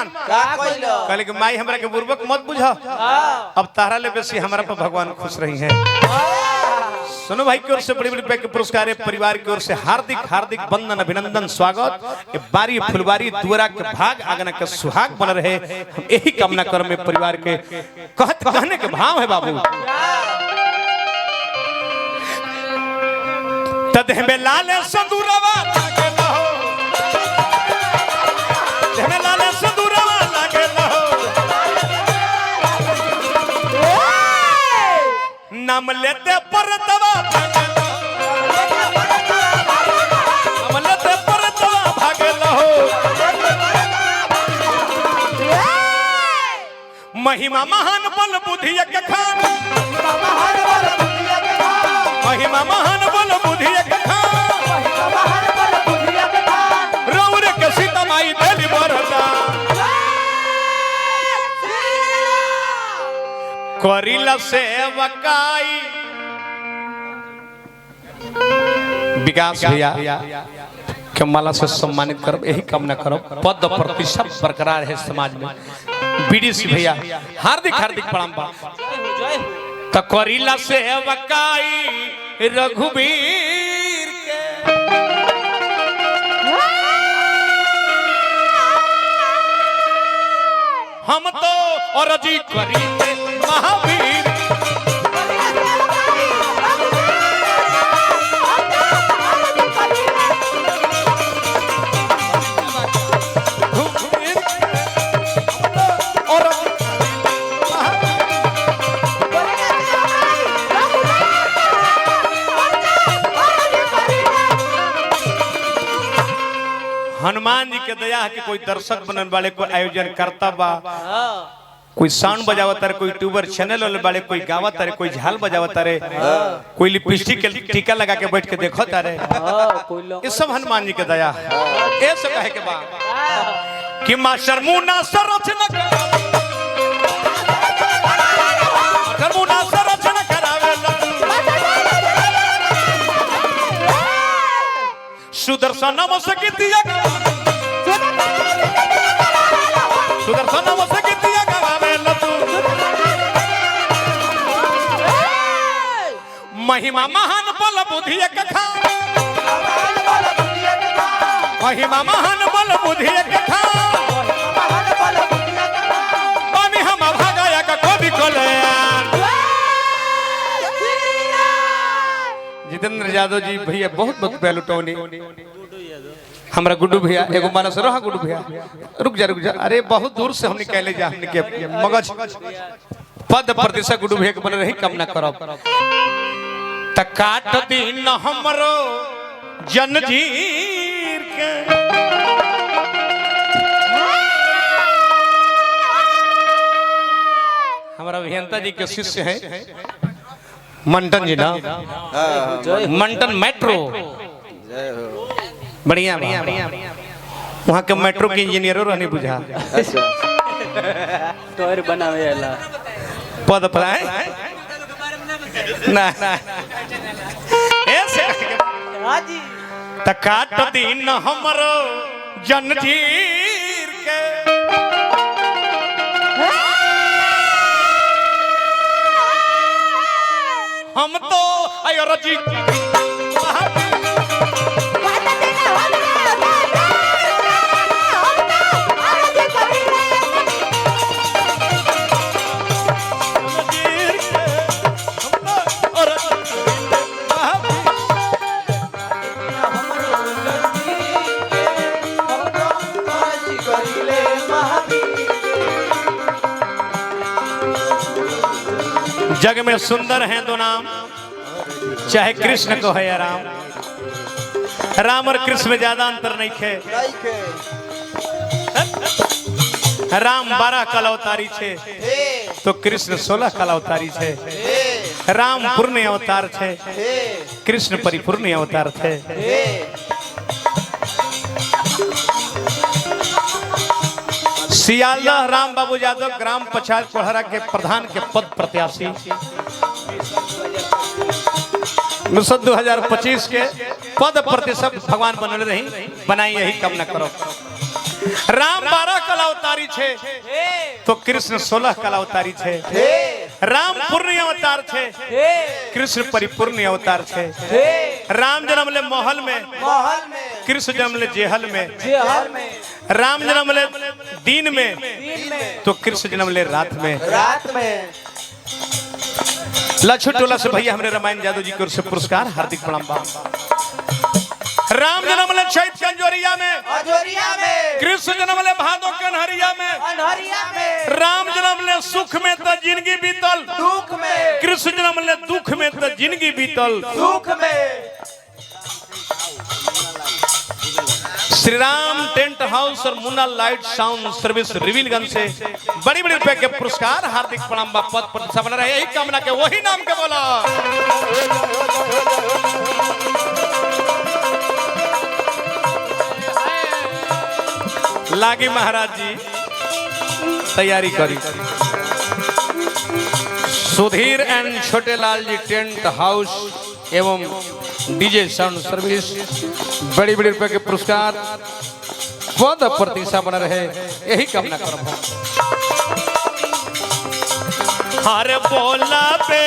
हनुमान? का कइलो? कहले कि माई हमरा के बुर्बक मत बुझा, अब तारा ले बेसी हमरा पर भगवान खुश रही हैं। सुनो भाई की ओर से बड़ी बड़ी रुपए के पुरस्कार है, परिवार की ओर से हार्दिक हार्दिक वंदन अभिनंदन स्वागत। ये बारी फुलवारी दुअरा के भाग आगना के सुहाग बन रहे, हम यही कामना कर में परिवार के कहत कहने के भाव है बाबू। तदेह में लाल संदूरवा लागे लहो, देह में लाल संदूरवा लागे लहो, नाम लेते परतवा भागे लहो, नाम लेते परतवा भागे लहो। महिमा महान बल बुद्धि के खान, महिमा महान बल बुद्धि के खान, रौर के सीता माई देली वरदान। करिला सेवकाई विकास भैया के माला से सम्मानित करब, यही कामना करब। पद प्रतिष्ठा बरकरार है समाज में। बीडीसी भैया हार्दिक हार्दिक प्रणाम बा। त करिला सेवकाई रघुवीर के, हम तो अरजी करीते महावीर। रघुवीर के, हम तो अरजी करीते महावीर। हनुमान जी के दया है कि कोई दर्शक बनन वाले, कोई आयोजन करता बा, कोई साउंड बजावता रे, कोई यूट्यूबर चैनल वाले बाड़े, कोई गावता रे, कोई झाल बजावता रे, कोई लिपस्टिक के टीका लगा के बैठ के देखता रे। ये सब हनुमान जी के दया है। ये सब कहे के बा कि मास्टर मुन्ना संरचना करावे, मास्टर मुन्ना संरचना करावे, सुदर्शन सकितिया, सुदर्शन सकितिया गावे तू। महिमा महान बल बुद्धि के खान, महिमा महान बल बुद्धि के खान, पानी हम भागाया का कोबी कल्याण। जितेंद्र यादव जी भैया बहुत बहुत पहलू टोनी हमरा गुड्डू भैया एगो मानस रहा। गुड्डू भैया रुक जा रुक जा, अरे बहुत दूर से हमने कहले जा, हमने के मगज पद प्रतिष्ठा गुड्डू भैया के बन रही कामना करब। त काट दिन हमरो जनजीर के, हमारा अभियंता जी के शिष्य हैं मंटन जी ना, मंटन मेट्रो बढ़िया वहाँ के मेट्रो के इंजीनियरों रहने बुझा टोर बनावे वाला पद पर आए ना ऐसे। हां जी। त काट दिन हमरो जनजीर के, हम तो अयोरजी जग में सुंदर हैं दो नाम, चाहे कृष्ण को है या राम। राम और कृष्ण में ज्यादा अंतर नहीं है। राम 12 कल अवतारी छे तो कृष्ण 16 कल अवतारी छे। राम पूर्ण अवतार छे, कृष्ण परिपूर्ण अवतार छे। सियालदह राम बाबू यादव ग्राम पंचायत कोहरा के प्रधान के पद प्रत्याशी 2025 के पद प्रतिशत भगवान बनल रही बनाई, यही कामना करो। राम 12 कला अवतारी छे तो कृष्ण 16 कला अवतारी छे। राम पूर्ण अवतार छे, कृष्ण परिपूर्ण अवतार छे। राम जन्म ले महल में, महल में, कृष्ण जन्म ले जेहल में। जेहल में, राम जन्म ले दिन में, दिन में, तो कृष्ण जन्म ले रात में। रात में। लक्ष्मण टोला से भैया हमरे रामायण यादव जी की ओर से पुरस्कार, हार्दिक प्रणाम बा। राम जन्म ले चैत कंजोरिया में, अजोरिया में, कृष्ण जन्म ले भादो कन्हरिया में, अनहरिया में, राम जन्म ले सुख में तो जिंदगी बीतल, दुख में, कृष्ण जन्म ले दुख में तो जिंदगी बीतल, सुख में। श्री राम टेंट हाउस और मुन्ना लाइट साउंड सर्विस रिवीलगंज से बड़ी बड़ी रुपए के पुरस्कार, हार्दिक प्रणाम बा। पद प्रतिष्ठा बना रहे, यही कामना के वही नाम के बोला। लागी महाराज जी तैयारी करी। Sudhir and Chhote Lal ji tent house एवं डीजे साउंड सर्विस बड़ी बड़ी रुपए के पुरस्कार, पद प्रतिष्ठा बना रहे, यही कामना करब। हर बोला पे